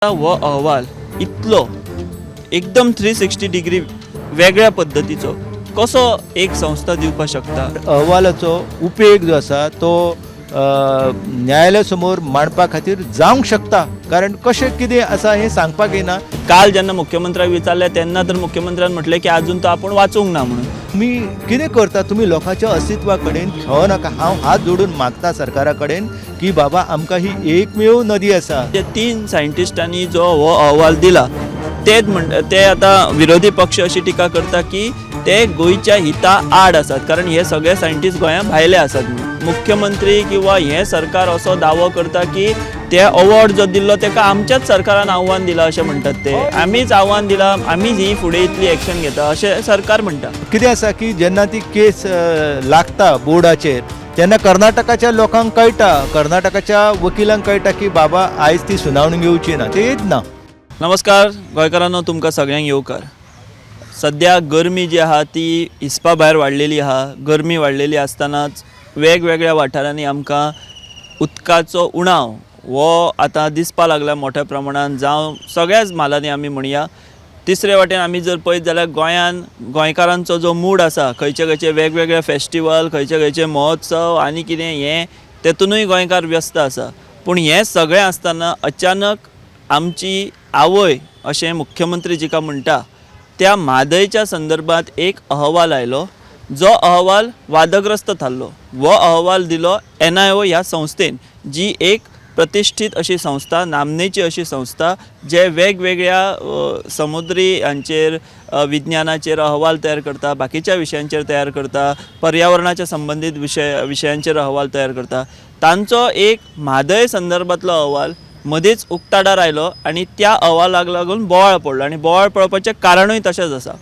हो अहवाल इतलो एकदम 360 डिग्री वेगळ्या पद्दतीचो कसो एक संस्था दिवपाक शकता? अहवालाचो उपेग जो आसा तो न्यायालया समोर मांडपा खातीर जावंक शकता, कारण कशें कितें आसा हें सांगपाक येना. काल जेन्ना मुख्यमंत्र्याक विचारलें तेन्ना तर मुख्यमंत्र्यान म्हटलें की आजून तो आपूण वाचूंक ना म्हणून. तुमी कितें करता, तुमी लोकांच्या अस्तित्वा कडेन खेळो नाका. हांव हात जोडून मागता सरकारा कडेन की बाबा आमकां ही एकमेव नदी आसा. जे तीन सायंटिस्टांनी जो हो अहवाल दिला तेच म्हण ते आतां विरोधी पक्ष अशी टिका करता की ते गोंयच्या हिता आड आसात, कारण हे सगळे सायंटिस्ट गोंया भायले आसात म्हणून. मुख्यमंत्री किंवा हें सरकार असो दावो करता की ते अवॉर्ड जो दिल्लो तेका आमच्याच सरकारान आव्हान दिलां अशें म्हणटात ते. आमीच आव्हान दिलां, आमीच ही फुडें इतली एक्शन घेता अशें सरकार म्हणटा. कितें आसा की जेन्ना ती केस लागता बोर्डाचेर तेन्ना कर्नाटकाच्या लोकांक कळटा, कर्नाटकाच्या वकिलांक कळटा की बाबा आयज ती सुनावणी घेवची ना, ते येत ना. नमस्कार गोंयकारांनो, तुमकां सगळ्यांक येवकार. सद्या गरमी जी आहा ती हिसपा भायर वाडलेली आहा. गरमी वाडलेली आसतनाच वेगवेगळ्या वाठारांनी आमकां उदकाचो उणाव हो आतां दिसपा लागला मोठ्या प्रमाणान, जावं सगळ्याच म्हालांनी आमी म्हणया. तिसरे वाटेन आमी जर पळयत जाल्यार गोंयान गोंयकारांचो जो मूड आसा, खंयचे खंयचे वेगवेगळे फेस्टिवल, खंयचे खंयचे महोत्सव आनी कितें हें तेतुनूय गोंयकार व्यस्त आसा. पूण हें सगळें आसतना अचानक आमची आवय अशें मुख्यमंत्री जिका म्हणटा त्या म्हादयच्या संदर्भात एक अहवाल आयलो, जो अहवाल वादग्रस्त थारलो. हो अहवाल दिलो NIO ह्या संस्थेन, जी एक प्रतिश्ठीत अशी संस्था, नामनेची अशी संस्था, जे वेगवेगळ्या समुद्री हांचेर विज्ञानाचेर अहवाल तयार करता, बाकीच्या विशयांचेर तयार करता, पर्यावरणाच्या संबंदीत विशयांचेर अहवाल तयार करता. तांचो एक म्हादय संदर्भातलो अहवाल मदींच उक्ताडार आयलो आनी त्या अहवालाक लागून बोवाळ पडलो आनी बोवाळ पडपाचें कारणूय तशेंच आसा.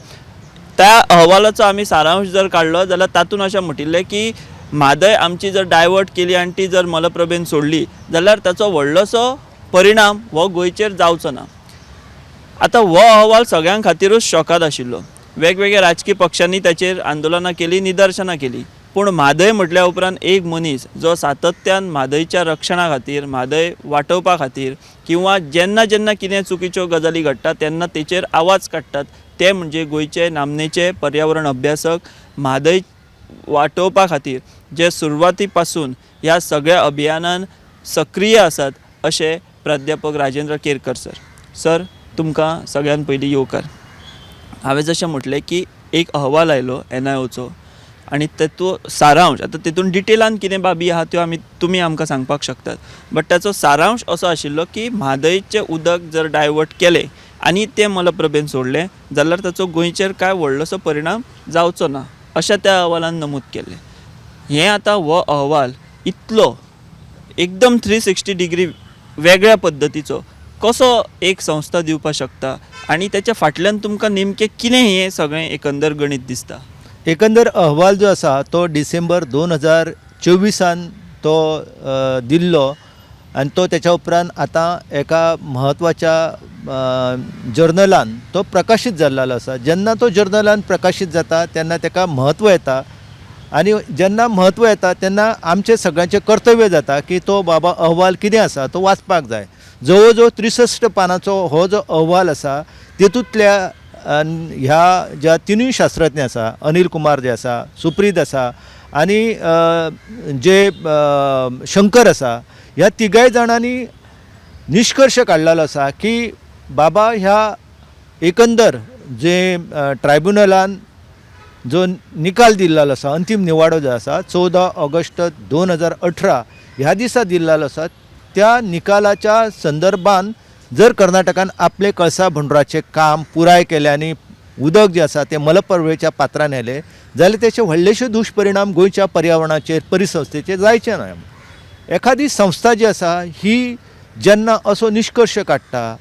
त्या अहवालाचो आमी सारांश जर काडलो जाल्यार तातूंत अशें म्हटिल्लें की म्हादय आमची जर डायवर्ट केली आनी ती जर मलप्रभेन सोडली जाल्यार ताचो व्हडलोसो परिणाम हो गोंयचेर जावचो ना. आतां हो अहवाल सगळ्यां खातीरूच शॉकाद आशिल्लो. वेगवेगळ्या राजकी पक्षांनी ताचेर आंदोलनां केलीं, निदर्शनां केलीं. पूण म्हादय म्हटल्या उपरांत एक मनीस जो सातत्यान म्हादयच्या रक्षणा खातीर, म्हादय वाटोवपा खातीर किंवा जेन्ना जेन्ना कितें चुकीच्यो गजाली घडटा तेन्ना तेचेर आवाज काडटात, ते म्हणजे गोंयचे नामनेचे पर्यावरण अभ्यासक, म्हादय वाटोवपा खातीर जे सुरवाती पासून ह्या सगळ्या अभियानान सक्रीय आसात अशे प्राध्यापक राजेंद्र केरकर सर. सर, तुमकां सगळ्यान पयलीं येवकार. हांवें जशें म्हटलें की एक अहवाल आयलो NIOचो आनी तेतू सारांश, आतां तेतून डिटेलान कितें बाबी आहा त्यो आमी तुमी आमकां सांगपाक शकतात, बट ताचो सारांश असो आशिल्लो की म्हादयचें उदक जर डायवर्ट केलें आनी तें मलप्रभेन सोडलें जाल्यार ताचो गोंयचेर कांय व्हडलोसो परिणाम जावचो ना अशें त्या अहवालान नमूद केल्लें. हें आतां हो अहवाल इतलो एकदम 360 डिग्री वेगळ्या पद्दतीचो कसो एक संस्था दिवपाक शकता आनी तेच्या फाटल्यान तुमकां नेमकें कितें हें सगळें एकंदर गणीत दिसता? एकंदर अहवाल जो आसा तो डिसेंबर 2024 तो दिल्लो आनी तो तेच्या उपरांत आतां एका म्हत्वाच्या जर्नलान तो प्रकाशीत जाल्लो आसा. जेन्ना तो जर्नलान प्रकाशीत जाता तेन्ना तेका म्हत्व येता आनी जेन्ना म्हत्व येता तेन्ना आमचें सगळ्यांचें कर्तव्य जाता की तो बाबा अहवाल कितें आसा तो वाचपाक जाय. जवळ जवळ 63 पानांचो हो जो अहवाल आसा तेतूंतल्या ह्या ज्या तिनूय शास्त्रज्ञ आसा, अनिल कुमार जे आसा, सुप्रीत आसा आनी जे शंकर आसा, ह्या तिगाय जाणांनी निश्कर्श काडलेलो आसा की बाबा ह्या एकंदर जे ट्रायब्युनलान जो निकाल दिल्लो आसा, अंतीम निवाडो जो आसा 14 ऑगस्ट 2018 ह्या दिसा दिल्लो आसा, त्या निकालाच्या संदर्भान जर कर्नाटकान आपले कळसा भंडुराचें काम पुराय केलें आनी उदक जें आसा तें मलप्रभेच्या पात्रान येलें जाल्यार तेचे व्हडलेशे दुश्परिणाम गोंयच्या पर्यावरणाचेर, परिसंस्थेचेर जायचे ना. एखादी संस्था जी आसा ही जेन्ना असो निश्कर्श काडटा,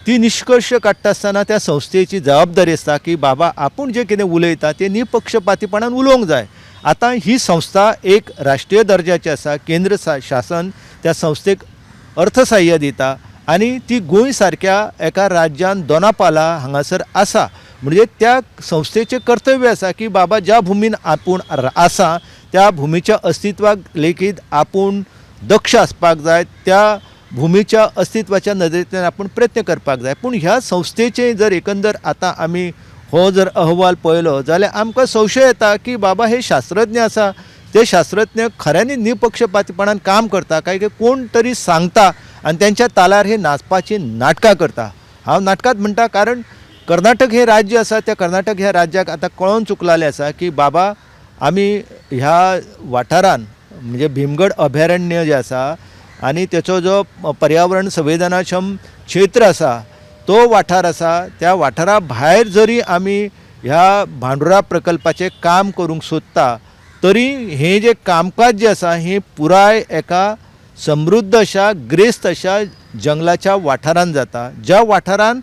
ती निश्कर्श काडटा आसतना त्या संस्थेची जबाबदारी आसता की बाबा आपूण जें कितें उलयता तें निपक्षपातीपणान उलोवंक जाय. आतां ही संस्था एक राष्ट्रीय दर्जाची आसा, केंद्र शासन त्या संस्थेक अर्थसाह्य दिता आनी ती गोंय सारक्या एका राज्यान दोनापावला हांगासर आसा. म्हणजे त्या संस्थेचें कर्तव्य आसा की बाबा ज्या भुमीन आपूण आसा त्या भुमीच्या अस्तित्वाक लेगीत आपूण दक्ष आसपाक जाय, त्या भुमीच्या अस्तित्वाच्या नदरेंतल्यान आपूण प्रयत्न करपाक जाय. पूण ह्या संस्थेचे जर एकंदर आतां आमी हो जर अहवाल पळयलो जाल्यार आमकां संशय येता की बाबा हे शास्त्रज्ञ आसा, ते शास्त्रज्ञ खऱ्यांनी निपक्षपातीपणान काम करता काय कोण तरी सांगता आनी तेंच्या तालार हे नाचपाची नाटकां करता. हांव नाटकांत म्हणटा कारण कर्नाटक हें राज्य आसा, त्या कर्नाटक ह्या राज्याक आतां कळोन चुकलेलें आसा की बाबा आमी ह्या वाठारान म्हणजे भीमगड अभयारण्य जें आसा आनी तेचो जो पर्यावरण संवेदनाक्षम क्षेत्र आसा तो वाठार आसा, त्या वाठारा भायर जरी आमी ह्या भांडुरा प्रकल्पाचें काम करूंक सोदता तरी हें जें कामकाज जें आसा हें पुराय एका समृद्ध अशा ग्रेस्त अशा जंगलाच्या वाठारान जाता, ज्या वाठारान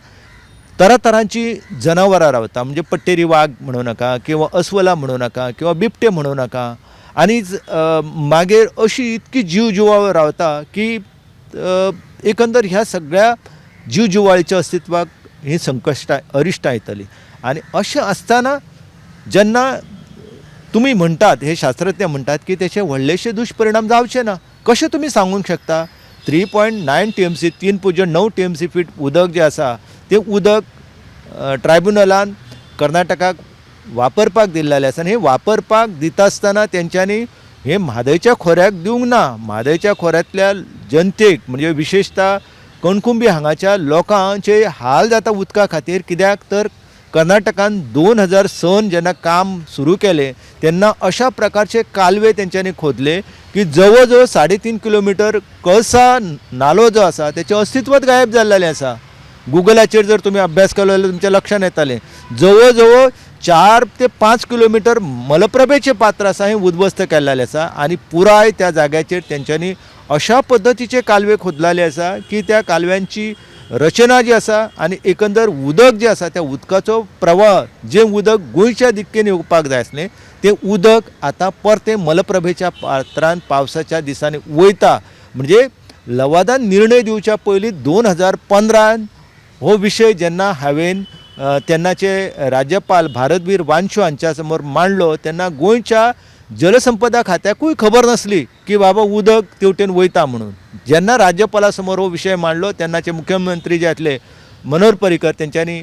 तरातरांची जनावरां रावता, म्हणजे पट्टेरी वाग म्हणूं नाका किंवा अस्वलां म्हणूं नाका किंवा बिबटे म्हणूं नाका, आनी मागीर अशी इतकी जीव जिवाळ रावता की एकंदर ह्या सगळ्या जीव जिवाळीच्या अस्तित्वाक ही संकश्टां अरिश्टां येतलीं. आनी अशें आसतना जेन्ना तुमी म्हणटात, हे शास्त्रज्ञ म्हणटात की तेचे व्हडलेशे दुश्परिणाम जावचे ना, कशें तुमी सांगूंक शकता? 3.9 TMC 3.9 TMC feet उदक जें आसा तें उदक ट्रायब्युनलान कर्नाटकाक वापरपाक दिल्लेलें आसा आनी हें वापरपाक दिता आसतना तेंच्यांनी हें म्हादयच्या खोऱ्याक दिवंक ना. म्हादयच्या खोऱ्यांतल्या जनतेक म्हणजे विशेशता कणकुंबी हांगाच्या लोकांचे हाल जाता उदका खातीर, कित्याक तर कर्नाटकान 2006 जेन्ना काम सुरू केलें तेन्ना अशा प्रकारचे कालवे तेंच्यांनी खोदले की जवळ जवळ 3.5 किलोमिटर कळसा नालो जो आसा तेचें अस्तित्वच गायब जाल्लें आसा. गुगलाचेर जर तुमी अभ्यास केलो जाल्यार तुमच्या लक्षांत येतलें, जवळ जवळ 4 ते 5 किलोमिटर मलप्रभेचें पात्र आसा हें उद्ध्वस्त केल्लें आसा आनी पुराय त्या जाग्याचेर तेंच्यांनी अशा पद्दतीचे कालवे खोदलेले आसा की त्या कालव्यांची रचना जी आसा आनी एकंदर उदक जें आसा त्या उदकाचो प्रवाह जें उदक गोंयच्या दिक्केन येवपाक जाय आसलें तें उदक आतां परतें मलप्रभेच्या पात्रान पावसाच्या दिसांनी वयता. म्हणजे लवादान निर्णय दिवच्या पयलीं 2015 हो विशय जेन्ना हांवें तेन्नाचे राज्यपाल भारतवीर वानशो हांच्या समोर मांडलो तेन्ना गोंयच्या जलसंपदा खात्याकूय खबर नासली की बाबा उदक तेवटेन वयता म्हणून. जेन्ना राज्यपाला समोर हो विशय मांडलो तेन्नाचे मुख्यमंत्री जे आसले मनोहर पर्रीकर तेंच्यांनी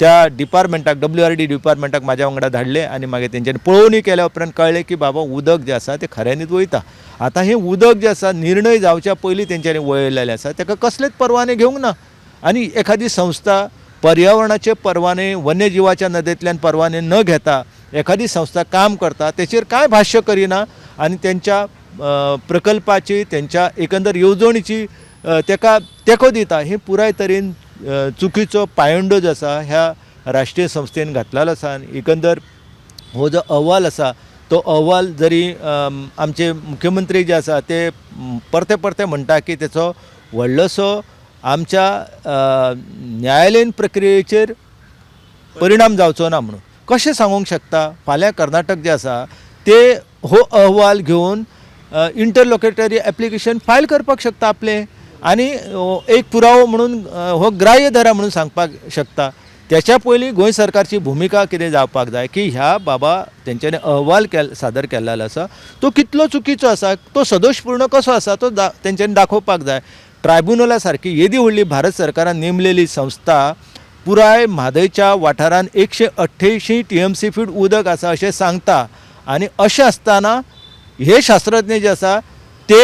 त्या डिपार्टमेंटाक WRD डिपार्टमेंटाक म्हाज्या वांगडा धाडले आनी मागीर तेंच्यांनी पळोवणी केल्या उपरांत कळ्ळें की बाबा उदक जें आसा तें खऱ्यांनीच वयता. आतां हें उदक जें आसा निर्णय जावच्या पयलीं तेंच्यांनी वळयलेलें आसा, ताका कसलेच परवाने घेवंक ना. आनी एखादी संस्था पर्यावरणाचे परवाने वन्यजिवाच्या नदेंतल्यान परवाने न घेता एखादी संस्था काम करता तेचेर कांय भाश्य करिना आनी तेंच्या प्रकल्पाची तेंच्या एकंदर येवजणीची तेका तेंको दिता, हे पुराय तरेन चुकीचो पायंडो जो आसा ह्या राष्ट्रीय संस्थेन घातलेलो आसा. आनी एकंदर हो जो अहवाल आसा तो अहवाल जरी आमचे मुख्यमंत्री जे आसा ते परते परते म्हणटा की तेचो व्हडलोसो आमच्या न्यायालयीन प्रक्रियेचेर परिणाम जावचो ना म्हणून. कशें सांगूंक शकता? फाल्यां कर्नाटक जें आसा ते हो अहवाल घेवन इंटरलॉकेटरी एप्लिकेशन फायल करपाक शकता आपलें आनी एक पुरावो म्हणून हो ग्राह्य धरा म्हणून सांगपाक शकता. त्याच्या पयलीं गोंय सरकारची भुमिका कितें जावपाक जाय की ह्या बाबा तेंच्यांनी अहवाल सादर केल्लो आसा तो कितलो चुकीचो आसा, तो सदोशपूर्ण कसो आसा तो तेंच्यांनी दाखोवपाक जाय. ट्रायब्युनला सारकी येदी व्हडली भारत सरकारान नेमलेली संस्था पुराय म्हादयच्या वाठारान 188 TMC feet उदक आसा अशें सांगता आनी अशें आसतना हे शास्त्रज्ञ जे आसा ते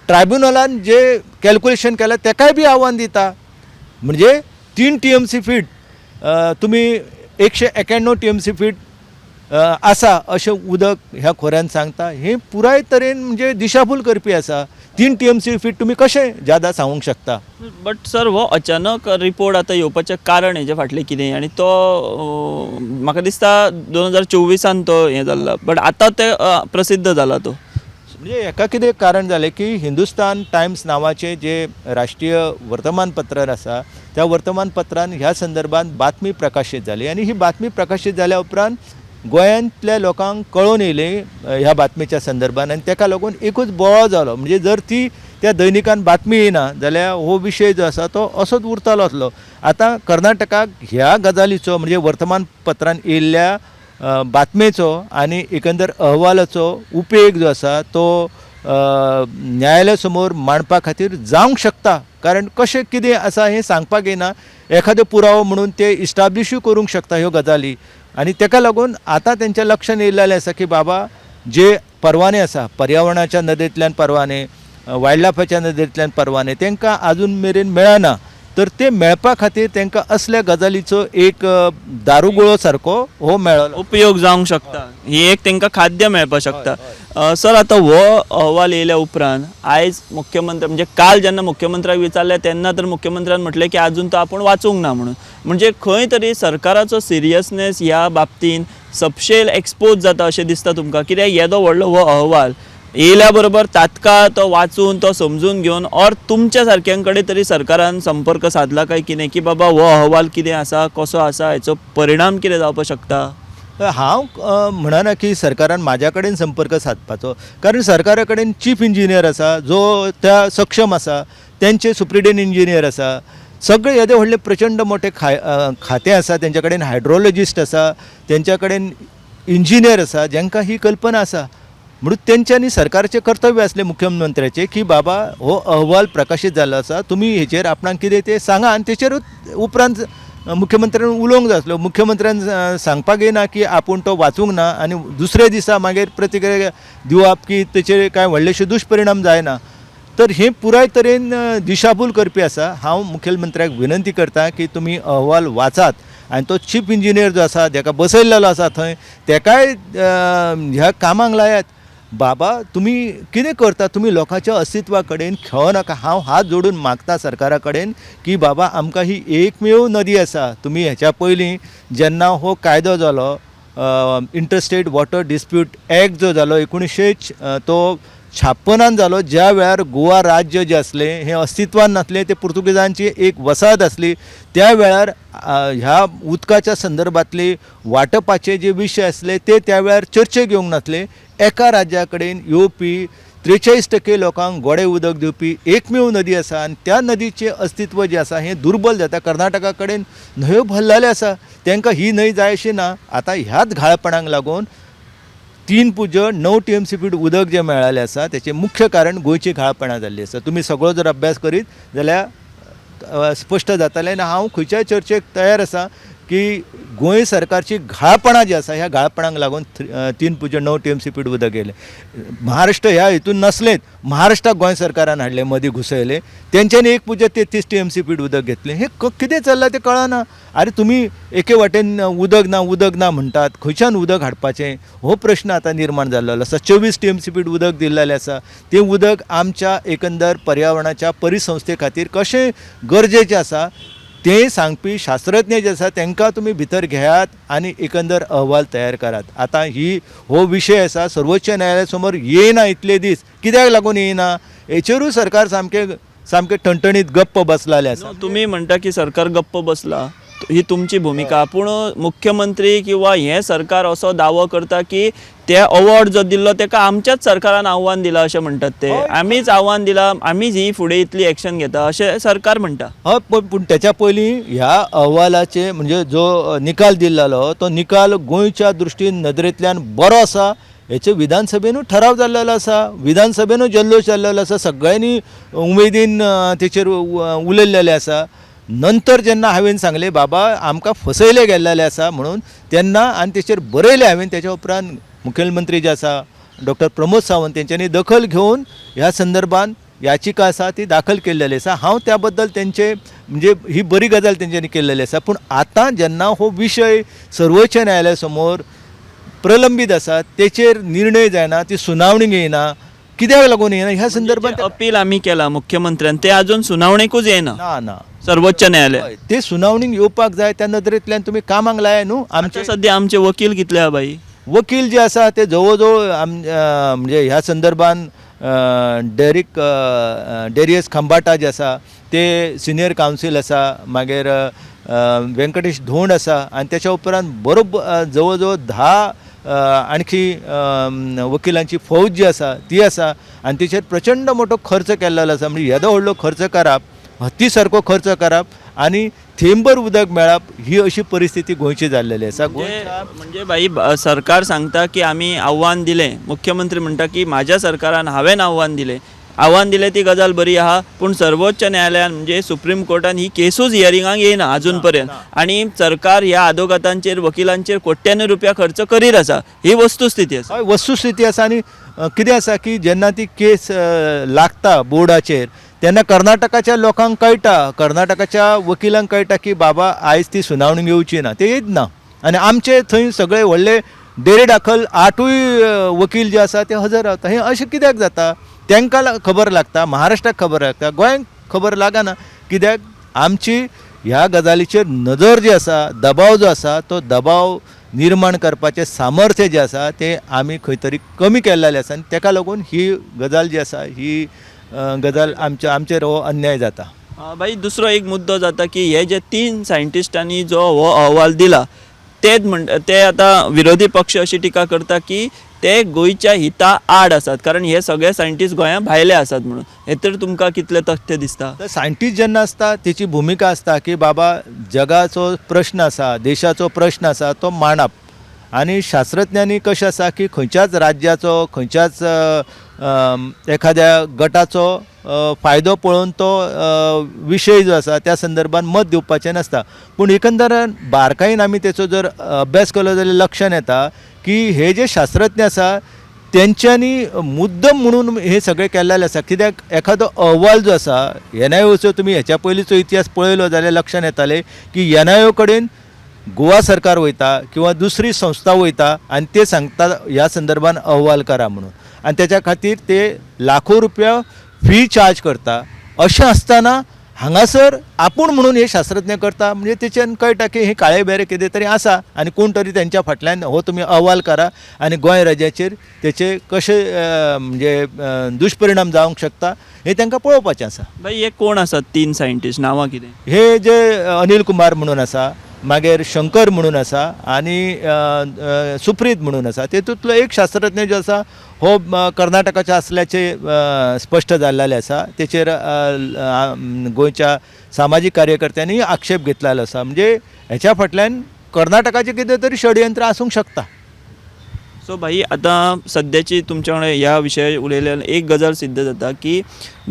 ट्रायब्युनलान जे कॅल्कुलेशन केलें तेकाय बी आव्हान दिता. म्हणजे 3 TMC feet तुमी 191 TMC feet आसा अशें उदक ह्या खोऱ्यान सांगता, हें पुराय तरेन म्हणजे दिशाभूल करपी आसा. 3 TMC feet तुमी कशें ज्यादा सांगूंक शकता? बट सर हो अचानक रिपोर्ट आतां येवपाचें कारण हेजे फाटलें कितें? आनी तो म्हाका दिसता 2024 तो हें जाल्लो, बट आतां ते प्रसिद्ध जाला तो. म्हणजे हेका कितें कारण जालें की हिंदुस्तान टायम्स नांवाचें जे राष्ट्रीय वर्तमानपत्र आसा त्या वर्तमानपत्रान ह्या संदर्भात बातमी प्रकाशीत जाली आनी ही बातमी प्रकाशीत जाल्या उपरांत गोंयांतल्या लोकांक कळोन येयलें ह्या बातमेच्या संदर्भात आनी तेका लागून एकूच बोवाळ जालो. म्हणजे जर ती त्या दैनिकान बातमी येयना जाल्यार हो विशय जो आसा तो असोच उरतालो आसलो. आतां कर्नाटकाक ह्या गजालीचो म्हणजे वर्तमानपत्रान येयल्ल्या बातमेचो आनी एकंदर अहवालाचो उपेग जो आसा तो न्यायालया समोर मांडपा खातीर जावंक शकता. कारण कशें कितें आसा हें सांगपाक येना, एखादो पुरावो म्हणून ते इस्टाब्लिशूय करूंक शकता ह्यो गजाली. आनी ताका लागून आतां तेंच्या लक्षान येयलेलें आसा की बाबा जे परवाने आसा, पर्यावरणाच्या नदरेंतल्यान परवाने, वायल्ड लायफाच्या नदरेंतल्यान परवाने तांकां आजून मेरेन मेळना, तर ते मेळपा खातीर तांकां असल्या गजालीचो एक दारुगुळो सारको हो मेळलो उपयोग जावंक शकता, ही एक तांकां खाद्य मेळपाक शकता. सर, आतां हो अहवाल येयल्या उपरांत आयज मुख्यमंत्री म्हणजे काल जेन्ना मुख्यमंत्र्याक विचारलें तेन्ना तर मुख्यमंत्र्यान म्हटलें की आजून तो आपूण वाचूंक ना म्हणून. म्हणजे खंय तरी सरकाराचो सिरियसनेस ह्या बाबतीन सपशेल एक्सपोज जाता अशें दिसता तुमकां? कित्याक येदो व्हडलो हो अहवाल येयल्या बरोबर तात्काळ तो वाचून तो समजून घेवन ऑर तुमच्या सारक्यां कडेन तरी सरकारान संपर्क सादला काय कितें की बाबा हो अहवाल कितें आसा, कसो आसा, हेचो परिणाम कितें जावपाक शकता? हांव म्हणना की सरकारान म्हाज्या कडेन संपर्क सादपाचो, कारण सरकारा कडेन चीफ इंजिनियर आसा जो त्या सक्षम आसा, तेंचे सुप्रिटेंड इंजिनियर आसा, सगळे येदे व्हडले प्रचंड मोठे खातें आसा, तेंच्या कडेन हायड्रोलॉजिस्ट आसा, तेंच्या कडेन इंजिनियर आसा जांकां ही कल्पना आसा. म्हणून तेंच्यांनी सरकारचें कर्तव्य आसलें मुख्यमंत्र्याचें की बाबा हो अहवाल प्रकाशीत जाल्लो आसा, तुमी हेचेर आपणाक कितें तें सांगा. आनी तेचेरूच उपरांत मुख्यमंत्र्यान उलोवंक जाय आसलो. मुख्यमंत्र्यान सांगपाक येना की आपूण तो वाचूंक ना आनी दुसऱ्या दिसा मागीर प्रतिक्रिया दिवप की तेचेर कांय व्हडलेशे दुश्परिणाम जायना. तर हें पुराय तरेन दिशाभूल करपी आसा. हांव मुखेलमंत्र्याक विनंती करता की तुमी अहवाल वाचात आनी तो चीफ इंजिनियर जो आसा जेका बसयल्लो आसा थंय तेकाय ह्या कामाक लायात. बाबा तुमी कितें करता, तुमी लोकांच्या अस्तित्वा कडेन खेळो नाका. हांव हात जोडून मागता सरकारा कडेन की बाबा आमकां ही एकमेव नदी आसा. तुमी हेच्या पयलीं जेन्ना हो कायदो जालो, इंटरस्टेट वॉटर डिस्प्यूट एक्ट जो जालो 1956 जालो, ज्या वेळार गोवा राज्य जें आसलें हें अस्तित्वान नासलें, तें पुर्तुगेजांची एक वसाहत आसली, त्या वेळार ह्या उदकाच्या संदर्भांतली वांटपाचे जे विशय आसले ते त्या वेळार चर्चेक येवंक नासले. एका राज्या कडेन येवपी 43% लोकांक गोडें उदक दिवपी एकमेव नदी आसा आनी त्या नदीचें अस्तित्व जें आसा हें दुर्बल जाता. कर्नाटका कडेन न्हंयो भरलेल्यो आसा, तांकां ही न्हंय जाय अशी ना. आतां ह्याच घाळपणाक लागून 3.9 TMC feet उदक जें मेळ्ळेलें आसा तेचें मुख्य कारण गोंयची घाळपणां जाल्ली आसा. तुमी सगळो जर अभ्यास करीत जाल्यार स्पश्ट जातलें. आनी हांव खंयच्याय चर्चेक तयार आसा की गोंय सरकारची घाळपणां जी आसा ह्या घाळपणांक लागून 3.9 TMC feet उदक येयलें. महाराष्ट्र ह्या हितून नासलेंच, महाराष्ट्राक गोंय सरकारान हाडलें, मदीं घुसयलें, तेंच्यांनी 1.33 TMC feet उदक घेतलें. हें कितें चल्लां तें कळना. आरे तुमी एके वाटेन उदक ना उदक ना म्हणटात, खंयच्यान उदक हाडपाचें हो प्रश्न आतां निर्माण जाल्लो आसा. 24 TMC feet उदक दिल्लेलें आसा, तें उदक आमच्या एकंदर पर्यावरणाच्या परिसंस्थे खातीर कशें गरजेचें आसा तें सांगपी शास्त्रज्ञ जे आसा तांकां तुमी भितर घेयात आनी एकंदर अहवाल तयार करात. आतां ही हो विशय आसा सर्वोच्च न्यायालया समोर येयना इतले दीस, कित्याक लागून येयना हेचेरूय सरकार सामकें सामकें ठणठणीत गप्प बसलेलें आसा. तुमी म्हणटा की सरकार गप्प बसला, ही तुमची भुमिका, पूण मुख्यमंत्री किंवा हें सरकार असो दावो करता की ते अवॉर्ड जो दिल्लो तेका आमच्याच सरकारान आव्हान दिलां अशें म्हणटात ते, आमीच आव्हान दिलां, आमीच ही फुडें इतली एक्शन घेता अशें सरकार म्हणटा. हय, पूण तेच्या पयलीं ह्या अहवालाचे म्हणजे जो निकाल दिल्लो तो निकाल गोंयच्या दृश्टीन नदरेंतल्यान बरो आसा हेचे विधानसभेनूय ठराव जाल्लो आसा, विधानसभेनूय जल्लोश जाल्लो आसा, सगळ्यांनी उमेदीन तेचेर उलयल्लेलें आसा. नंतर जेन्ना हांवें सांगलें बाबा आमकां फसयलें गेल्लेलें आसा म्हणून, तेन्ना आनी तेचेर बरयलें हांवें, तेच्या उपरांत मुखेलमंत्री जे आसा डॉक्टर प्रमोद सावंत तेंच्यांनी दखल घेवन ह्या संदर्भान याचिका आसा ती दाखल केल्लेली आसा. हांव त्या बद्दल तेंचे म्हणजे ही बरी गजाल तेंच्यांनी केल्लेली आसा. पूण आतां जेन्ना हो विशय सर्वोच्च न्यायालया समोर प्रलंबीत आसा, तेचेर निर्णय जायना, ती सुनावणी घेयना, कित्याक लागून येना ह्या संदर्भात अपील आमी केला मुख्यमंत्र्यान, ते अजून सुनावणेकूच येना ना ना सर्वोच्च न्यायालय ते सुनावणीक येवपाक जाय, त्या नदरेंतल्यान तुमी कामाक लाया न्हू. आमचे सद्या आमचे वकील कितले आहा बाई? वकील जे आसा ते जवळ जवळ म्हणजे ह्या संदर्भान डेरिक डेरियस खंबाटा जे आसा ते सिनियर कावन्सील आसा, मागीर व्यंकटेश धोंड आसा, आनी तेच्या उपरांत बरोबर जवळ जवळ 10 आणखी वकिलांची फौज जी आसा ती आसा, आनी तेचेर प्रचंड मोठो खर्च केल्लो आसा. म्हणजे येदो व्हडलो खर्च करप हत्ती सारको खर्च करप आनी थेंबर उदक मेळप ही अशी परिस्थिती गोंयची जाल्लेली आसा. म्हणजे भाई, सरकार सांगता की आमी आव्हान दिलें, मुख्यमंत्री म्हणटा की म्हाज्या सरकारान हांवें आव्हान दिलें, आव्हान दिलें ती गजाल बरी आहा, पूण सर्वोच्च न्यायालयान म्हणजे सुप्रीम कोर्टान ही केसूच हियरिंगाक येयना आजून पर्यंत आनी सरकार ह्या आदवोगादांचेर वकिलांचेर कोट्यांनी रुपया खर्च करीत आसा. ही वस्तुस्थिती आसा. हय, वस्तुस्थिती आसा. आनी कितें आसा की जेन्ना ती केस लागता बोर्डाचेर तेन्ना कर्नाटकाच्या लोकांक कळटा, कर्नाटकाच्या वकिलांक कळटा की बाबा आयज ती सुनावणी घेवची ना, ते येत ना. आनी आमचे थंय सगळे व्हडले डेरे दाखल 8 वकील जे आसा ते हजर रावता. हें अशें कित्याक जाता? तांकां खबर लागता, महाराष्ट्राक खबर लागता, गोंयांक खबर लागना. कित्याक आमची ह्या गजालीचेर नदर जी आसा, दबाव जो आसा तो दबाव निर्माण करपाचें सामर्थ्य जें आसा तें आमी खंय तरी कमी केल्लें आसा आनी ताका लागून ही गजाल जी आसा ही गजाल आमचेर हो अन्याय जाता. भाई, दुसरो एक मुद्दो जाता की हे जे 3 सायंटिस्टांनी जो हो अहवाल दिला ते आतां विरोधी पक्ष अशी टिका करता की ते गोंयच्या हिता आड आसात, कारण हे सगळे सायंटिस्ट गोंया भायले आसात म्हणून. हे तर तुमकां कितले तथ्य दिसता? तर सायंटिस्ट जेन्ना आसता तेची भुमिका आसता की बाबा जगाचो प्रश्न आसा, देशाचो प्रश्न आसा तो मांडप. आनी शास्त्रज्ञांनी कशें आसा की खंयच्याच राज्याचो, खंयच्याच एखाद्या गटाचो फायदो पळोवन तो विशय जो आसा त्या संदर्भान मत दिवपाचें नासता. पूण एकंदरान बारकायेन आमी तेचो जर अभ्यास केलो जाल्यार लक्षांत येता की हे जे शास्त्रज्ञ आसा तेंच्यांनी मुद्दम म्हणून हे सगळें केल्लें आसा. कित्याक एखादो अहवाल जो आसा एनआयओचो, तुमी हेच्या पयलींचो इतिहास पळयलो जाल्यार लक्षांत येतालें की एनआयओ कडेन गोवा सरकार वयता किंवा दुसरी संस्था वयता आनी ते सांगता ह्या संदर्भान अहवाल करा म्हणून, आनी तेच्या खातीर ते लाखो रुपया फी चार्ज करता. अशें आसतना हांगासर आपूण म्हणून हे शास्त्रज्ञ करता म्हणजे तेच्यान कळटा की हे काळे बेरे कितें तरी आसा आनी कोण तरी तेंच्या फाटल्यान हो तुमी अहवाल करा आनी गोंय राज्याचेर तेचे कशे म्हणजे दुश्परिणाम जावंक शकता हें तांकां पळोवपाचें आसा. भाई, हे कोण आसात 3 सायंटिस्ट, नांवां कितें? हे जे अनिल कुमार म्हणून आसा, मागीर शंकर म्हणून आसा आनी सुप्रीत म्हणून आसा. तेतूंतलो एक शास्त्रज्ञ जो आसा हो कर्नाटकाच्या आसल्याचें स्पश्ट जाल्लें आसा. तेचेर गोंयच्या सामाजीक कार्यकर्त्यांनी आक्षेप घेतलेलो आसा. म्हणजे हेच्या फाटल्यान कर्नाटकाचें कितें तरी षडयंत्र आसूंक शकता. सो भाई, आतां सद्याची तुमच्या वांगडा ह्या विशयार उलयल्यान एक गजाल सिद्ध जाता की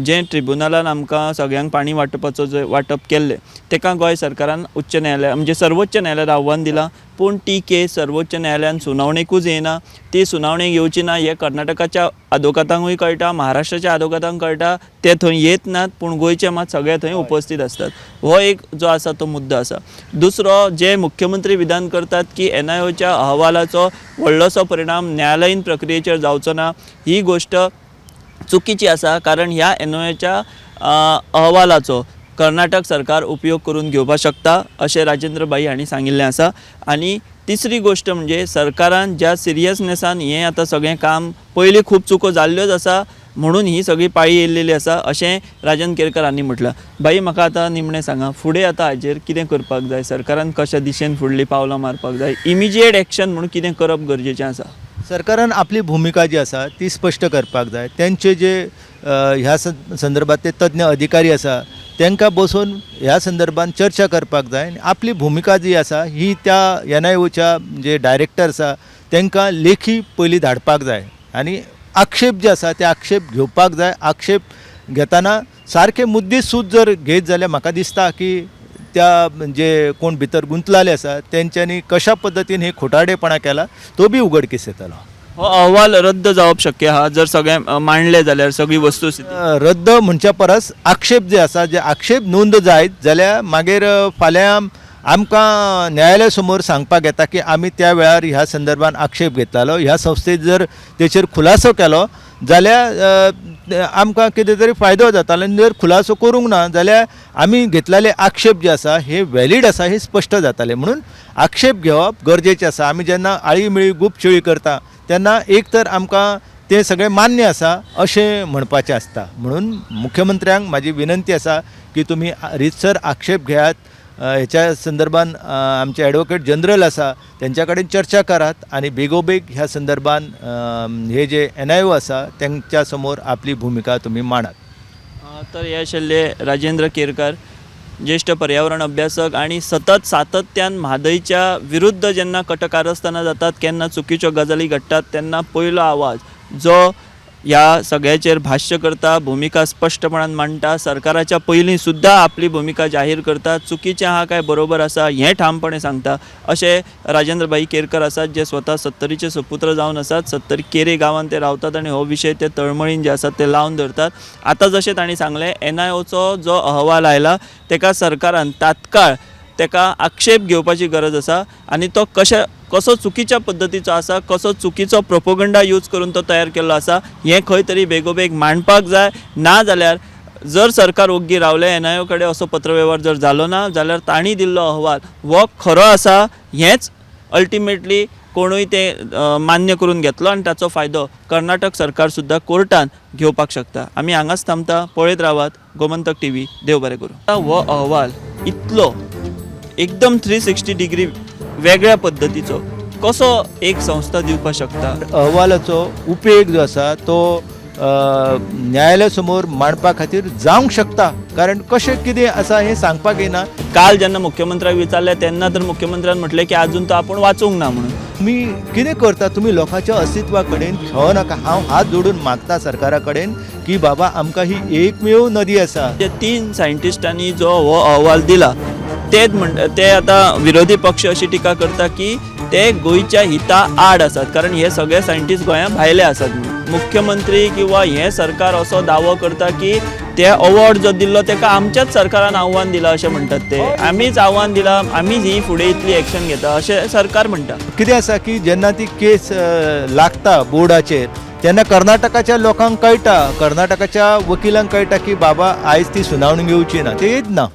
जें ट्रिब्युनलान आमकां सगळ्यांक पाणी वांटपाचो जें वांटप केल्लें तेका गोंय सरकारान उच्च न्यायालय म्हणजे सर्वोच्च न्यायालयान आव्हान दिलां, पूण ती केस सर्वोच्च न्यायालयान सुनावणेकूच येना. ती सुनावणेक येवची ना हें कर्नाटकाच्या आदवोगादांकूय कळटा, महाराष्ट्राच्या आदवोगादांक कळटा, ते थंय येत नात, पूण गोंयचे मात सगळे थंय उपस्थित आसतात. हो एक जो आसा तो मुद्दो आसा. दुसरो, जे मुख्यमंत्री विधान करतात की एनआयओच्या अहवालाचो व्हडलोसो परिणाम न्यायालयीन प्रक्रियेचेर जावचो ना, ही गोश्ट चुकीची आसा, कारण ह्या एनआयओच्या अहवालाचो कर्नाटक सरकार उपयोग करून घेवपाक शकता अशें राजेंद्र भाई हांणी सांगिल्लें आसा. आनी तिसरी गोश्ट म्हणजे सरकारान ज्या सिरियसनेसान हें आतां सगळें काम पयलीं खूब चुको जाल्ल्योच आसा म्हणून ही सगळी पाळी येयल्लेली आसा अशें राजन केरकर हांणी म्हटलां. भाई, म्हाका आतां निमणें सांगा, फुडें आतां हाजेर कितें करपाक जाय, सरकारान कशा दिशेन फुडलीं पावलां मारपाक जाय, इमिजिएट एक्शन म्हणून कितें करप गरजेचें आसा? सरकारान आपली भुमिका जी आसा ती स्पश्ट करपाक जाय. तेंचे जे ह्या संदर्भात ते तज्ञ अधिकारी आसा तांकां बसोवन ह्या संदर्भात चर्चा करपाक जाय आनी आपली भुमिका जी आसा ही त्या एनआयओच्या जे डायरेक्टर आसा तांकां लेखी पयलीं धाडपाक जाय आनी आक्षेप जे आसा ते आक्षेप घेवपाक जाय. आक्षेप घेतना सारके मुद्दे सूद जर घेत जाल्यार म्हाका दिसता की त्या जे कोण भितर गुंतलेले आसा तेंच्यांनी कशा पद्दतीन हे खोटारडेपणां केला तो बी उघडकीस येतलो. हो अहवाल रद्द जावप शक्य आहा जर सगळें मांडलें जाल्यार, सगळी वस्तुस्थिती रद्द म्हणच्या परस आक्षेप जे आसा, जे आक्षेप नोंद जायत जाल्यार मागीर फाल्यां आमकां न्यायालया समोर सांगपाक येता की आमी त्या वेळार ह्या संदर्भान आक्षेप घेतलेलो, ह्या संस्थेत जर तेचेर खुलासो केलो जाल्यार आमकां कितें तरी फायदो जातालो, आनी जर खुलासो करूंक ना जाल्यार आमी घेतलेले आक्षेप जे आसा हे व्हॅलीड आसा हे स्पश्ट जाताले. म्हणून आक्षेप घेवप गरजेचें आसा. आमी जेन्ना आळी मिळी गुपचिळी करता तेन्ना एक तर आमकां तें सगळें मान्य आसा अशें म्हणपाचें आसता. म्हणून मुख्यमंत्र्यांक म्हाजी विनंती आसा की तुमी रितसर आक्षेप घेयात, हेच्या संदर्भान आमचे एडवोकेट जनरल आसा तेंच्या कडेन चर्चा करात आनी बेगोबेग ह्या संदर्भान हे जे एनआयओ आसा तेंच्या समोर आपली भुमिका तुमी मांडात. तर हे आशिल्ले राजेंद्र केरकार, ज्येश्ठ पर्यावरण अभ्यासक आनी सतत सातत्यान म्हादयच्या विरुद्ध जेन्ना कटकारस्थानां जातात, केन्ना चुकीच्यो गजाली घडटात तेन्ना पयलो आवाज जो ह्या सगळ्याचेर भाश्य करता, भुमिका स्पश्टपणान मांडटा, सरकाराच्या पयलीं सुद्दां आपली भुमिका जाहीर करता, चुकीचें आहा काय बरोबर आसा हें ठामपणे सांगता, अशे राजेंद्र भाई केरकर आसात, जे स्वता सत्तरीचे सुपुत्र जावन आसात. सत्तरी केरे गांवांत ते रावतात आनी हो विशय ते तळमळीन जे आसात ते लावन धरतात. आतां जशें तांणी सांगलें, एनआयओचो जो अहवाल आयला तेका सरकारान तात्काळ तेका आक्षेप घेवपाची गरज आसा आनी तो कशे कसो चुकीच्या पद्दतीचो आसा, कसो चुकीचो प्रोपोगंडा यूज करून तो तयार केल्लो आसा हें खंय तरी बेगोबेग मांडपाक जाय. ना जाल्यार जर सरकार ओग्गी रावलें, एनआयओ कडेन असो पत्रवेव्हार जर जालो ना जाल्यार तांणी दिल्लो अहवाल हो खरो आसा हेंच अल्टिमेटली कोणूय तें मान्य करून घेतलो आनी ताचो फायदो कर्नाटक सरकार सुद्दां कोर्टान घेवपाक शकता. आमी हांगाच थांबता, पळयत रावात गोमंतक टीव्ही. देव बरें करूं. हो अहवाल इतलो एकदम 360 डिग्री वेगळ्या पद्दतीचो कसो एक संस्था दिवपाक शकता? अहवालाचो उपेग जो आसा तो न्यायालया समोर मांडपा खातीर जावंक शकता, कारण कशें कितें आसा हें सांगपाक येना. काल जेन्ना मुख्यमंत्र्याक विचारलें तेन्ना तर मुख्यमंत्र्यान म्हटलें की आजून तो आपूण वाचूंक ना म्हणून. तुमी कितें करता, तुमी लोकांच्या अस्तित्वा कडेन खेळो नाका. हांव हात जोडून मागता सरकारा कडेन की बाबा आमकां ही एकमेव नदी आसा. जे 3 सायंटिस्टांनी जो हो अहवाल दिला तेच म्हण ते आतां विरोधी पक्ष अशी टिका करता की ते गोंयच्या हिता आड आसात, कारण हे सगळे सायंटिस्ट गोंया भायले आसात म्हणून. मुख्यमंत्री किंवा हें सरकार असो दावो करता की ते अवॉर्ड जो दिल्लो तेका आमच्याच सरकारान आव्हान दिलां अशें म्हणटात ते, आमीच आव्हान दिलां, आमीच ही फुडें इतली एक्शन घेता अशें सरकार म्हणटा. कितें आसा की जेन्ना ती केस लागता बोर्डाचेर तेन्ना कर्नाटकाच्या लोकांक कळटा, कर्नाटकाच्या वकिलांक कळटा की बाबा आयज ती सुनावणी घेवची ना, ते येत ना.